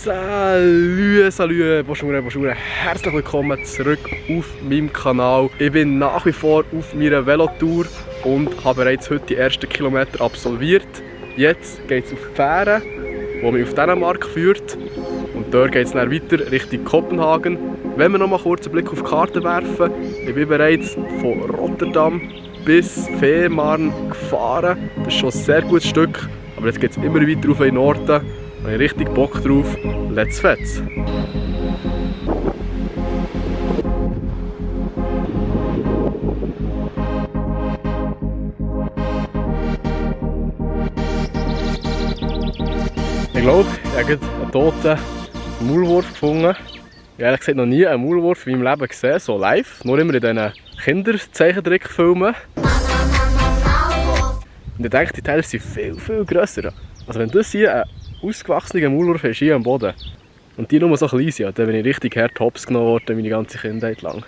Salut, bonjour, herzlich willkommen zurück auf meinem Kanal. Ich bin nach wie vor auf meiner Velotour und habe bereits heute die ersten Kilometer absolviert. Jetzt geht es auf die Fähre, die mich auf Dänemark führt. Und dort geht es dann weiter Richtung Kopenhagen. Wenn wir noch mal kurz einen Blick auf die Karte werfen, ich bin bereits von Rotterdam bis Fehmarn gefahren. Das ist schon ein sehr gutes Stück, aber jetzt geht es immer weiter auf den Norden. Da habe ich richtig Bock drauf. Let's fetz! Ich glaube, ich habe einen toten Maulwurf gefunden. Ich habe ehrlich gesagt noch nie einen Maulwurf in meinem Leben gesehen, so live. Nur immer in diesen Kinderzeichentrickfilmen. Und ich denke, die Teile sind viel grösser. Also wenn das hier ein ausgewachsener Maulwurf ist, hier am Boden, und die nur so klein sind, dann bin ich richtig hart hops genommen worden, meine ganze Kindheit lang.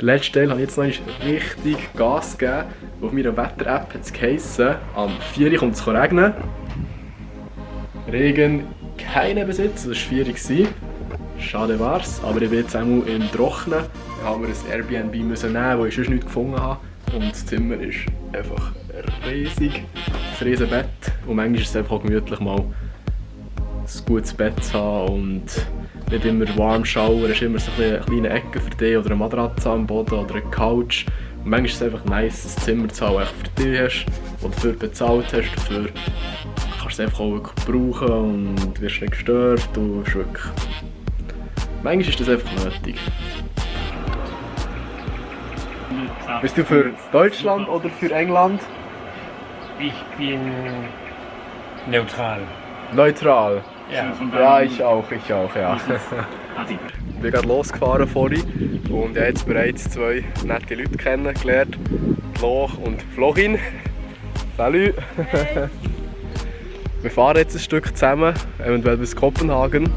Den letzten Teil habe ich jetzt noch richtig Gas gegeben. Auf meiner Wetter-App hat es geheissen, am 4 Uhr kommt es regnen. Regen keinen Besitz, das war 4 Uhr. Schade war's, aber ich bin jetzt einmal im Trocknen. Ich habe mir ein Airbnb nehmen, wo ich sonst nichts gefunden habe. Und das Zimmer ist einfach riesig. Ein riesiges Bett. Und manchmal ist es einfach auch gemütlich, mal ein gutes Bett zu haben und nicht immer warm schauen. Es ist immer so eine kleine Ecke für dich oder eine Matratze am Boden oder eine Couch. Und manchmal ist es einfach nice, ein Zimmer zu haben, das du für dich hast, das du dafür bezahlt hast. Dafür kannst du es einfach auch wirklich brauchen und wirst nicht gestört. Und ist wirklich... Manchmal ist das einfach nötig. Bist du für Deutschland oder für England? Ich bin neutral. Neutral? Ja, ja ich auch, ja. Ich bin gerade losgefahren vorhin und ich habe jetzt bereits zwei nette Leute kennengelernt. Loch und Flochin. Salut! Hey. Wir fahren jetzt ein Stück zusammen, eventuell bis Kopenhagen.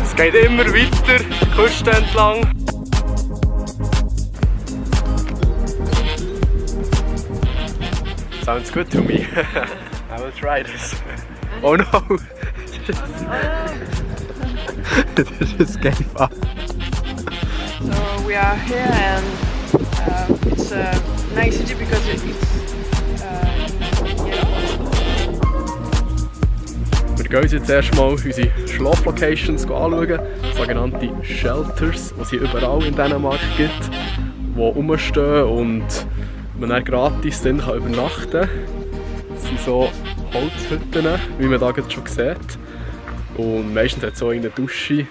Es geht immer weiter, die Küste entlang. Sounds good to me. I will try this. Oh no! It just gave up. So we are here and it's a nice city because it's yellow. Wir gehen uns jetzt erstmal unsere Schlaflocations anschauen, sogenannte Shelters, die es hier überall in Dänemark gibt, die rumstehen und man dann gratis dann übernachten kann. Das sind so Holzhütten, wie man hier schon sieht. Und meistens hat es auch eine Dusche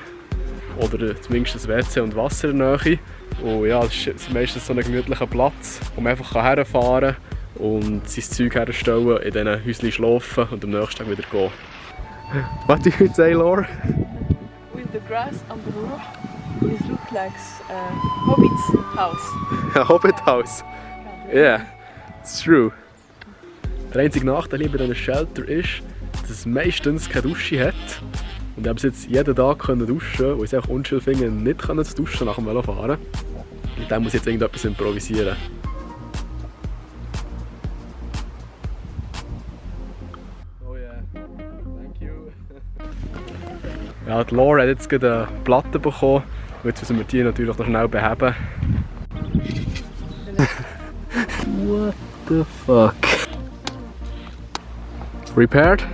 oder zumindest ein WC und Wasser in der Nähe. Und ja, es ist meistens so ein gemütlicher Platz, wo man einfach herfahren kann und sein Zeug herstellen, in diesen Häuschen schlafen und am nächsten Tag wieder gehen. What do you say, Laura? With the grass on the roof, it looks like a hobbit's house. A hobbit house? Yeah, it's true. Der einzige Nachteil bei diesem Shelter ist, dass es meistens keine Dusche hat. Und ich habe jetzt jeden Tag duschen, wo ich es einfach unschön finde, nicht zu duschen nach dem Velofahren. Und dann muss ich jetzt irgendetwas improvisieren. Oh yeah, thank you. Ja, die Laura hat jetzt gerade eine Platte bekommen. Jetzt müssen wir die natürlich noch schnell beheben. What the fuck? Repaired?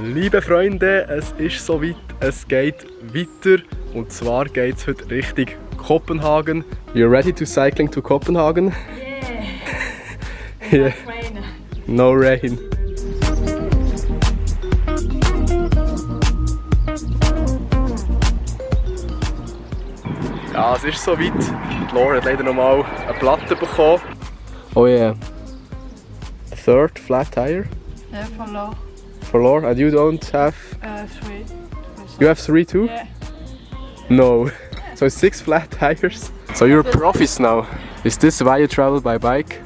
Liebe Freunde, es ist soweit, es geht weiter und zwar geht es heute Richtung Kopenhagen. You're ready to cycling to Copenhagen? Yeah. Yeah. No rain. Ja, es ist soweit. Laura hat leider noch mal eine Platte bekommen. Oh yeah. A third flat tire? Yeah, for Laura. For Laura? And you don't have... 3. You have 3 too? Yeah. No. So 6 flat tires. So you're profis now. Is this why you travel by bike?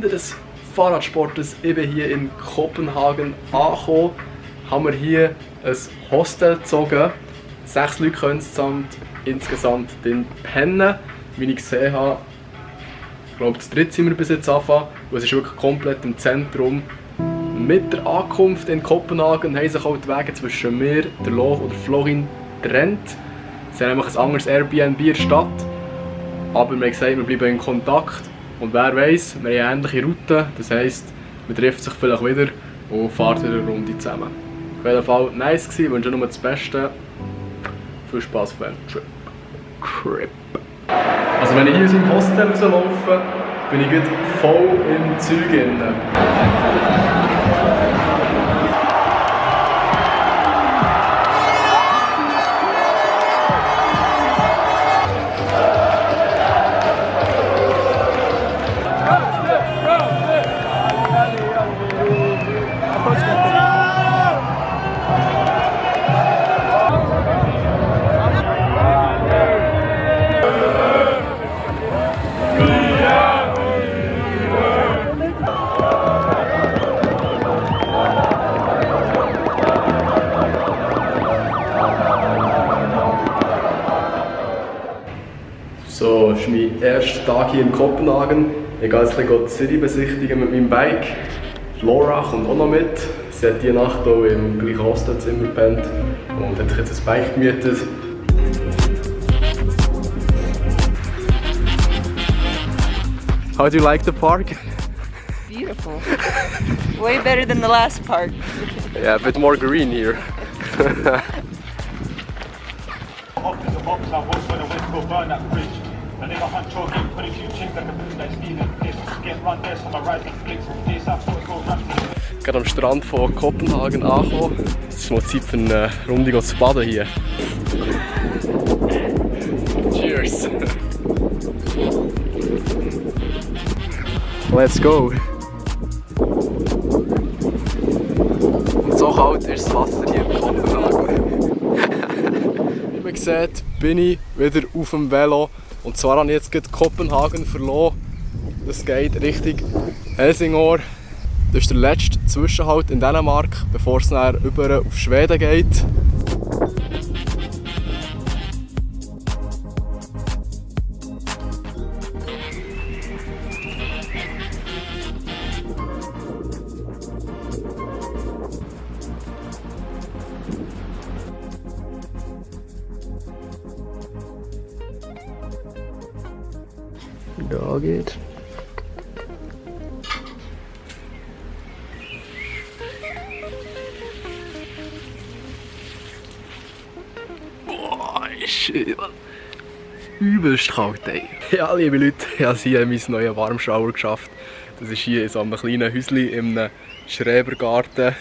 Ende des Fahrradsportes. Ich bin hier in Kopenhagen angekommen. Haben wir hier ein Hostel gezogen. 6 Leute können insgesamt pennen. Wie ich gesehen habe, ich glaube, das dritte sind wir bis jetzt angefangen. Und es ist wirklich komplett im Zentrum. Mit der Ankunft in Kopenhagen haben sich auch die Wege zwischen mir, der Loch oder Florin getrennt. Sie haben nämlich ein anderes Airbnb in der Stadt. Aber wir haben gesagt, wir bleiben in Kontakt. Und wer weiß, wir haben eine ähnliche Route. Das heisst, man trifft sich vielleicht wieder und fährt wieder eine Runde zusammen. Auf jeden Fall nice gewesen, ich wünsche nur das Beste. Viel Spaß auf dem Trip. Also wenn ich hier aus dem Hostel rauslaufe, bin ich gerade voll im Zeug drin. So, das ist mein erster Tag hier in Kopenhagen. Ich gehe jetzt ein bisschen die City besichtigen mit meinem Bike. Laura kommt auch noch mit. Sie hat diese Nacht auch im gleichen Hostelzimmer gepennt und hat sich jetzt ein Bike gemietet. How do you like the park? Beautiful. Way better than the last park. Yeah, a bit more green here. There's a box I was when I went to go burn that bridge. And then I hunt choking, put a few chinks like a bitch like stealing. This get run there, so my rising flicks. This I thought so rapid. Gerade am Strand von Kopenhagen angekommen. Es ist mal Zeit für eine Runde zu baden hier. Cheers! Let's go! Und so kalt ist das Wasser hier in Kopenhagen. Wie man sieht, bin ich wieder auf dem Velo. Und zwar habe ich jetzt gerade Kopenhagen verloren. Das geht Richtung Helsingør. Das ist der letzte Zwischenhalt in Dänemark, bevor es dann über auf Schweden geht. Da geht. Boah, ist übelst kalt, ey. Ja, liebe Leute, ich habe hier mein neues Warmschauer geschafft. Das ist hier in so einem kleinen Häuschen in einem Schrebergarten.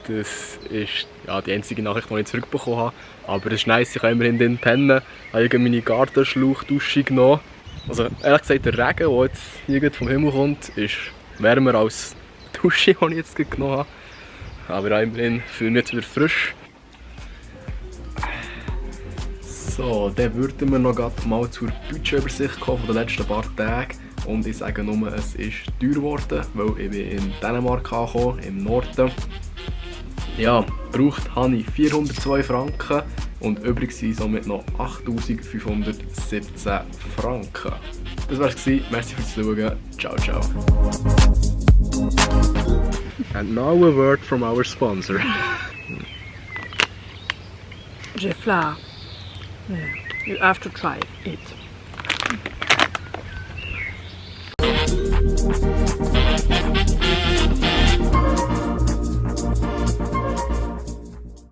Das ist ja, die einzige Nachricht, die ich zurückbekommen habe. Aber es ist nice, ich kann immerhin drin pennen. Ich habe meine Gartenschlauchdusche genommen. Also ehrlich gesagt, der Regen, der jetzt hier vom Himmel kommt, ist wärmer als die Dusche, die ich jetzt genommen habe. Aber immerhin fühle ich mich jetzt wieder frisch. So, dann würden wir noch mal zur Budgetübersicht kommen von den letzten paar Tagen. Und ich sage nur, es ist teuer geworden, weil ich bin in Dänemark angekommen, im Norden. Ja, gebraucht habe ich 402 Franken und übrig sind somit noch 8517 Franken. Das war's gewesen. Merci fürs Schauen. Ciao, ciao. And now a word from our sponsor. Gefla. Yeah, you have to try it.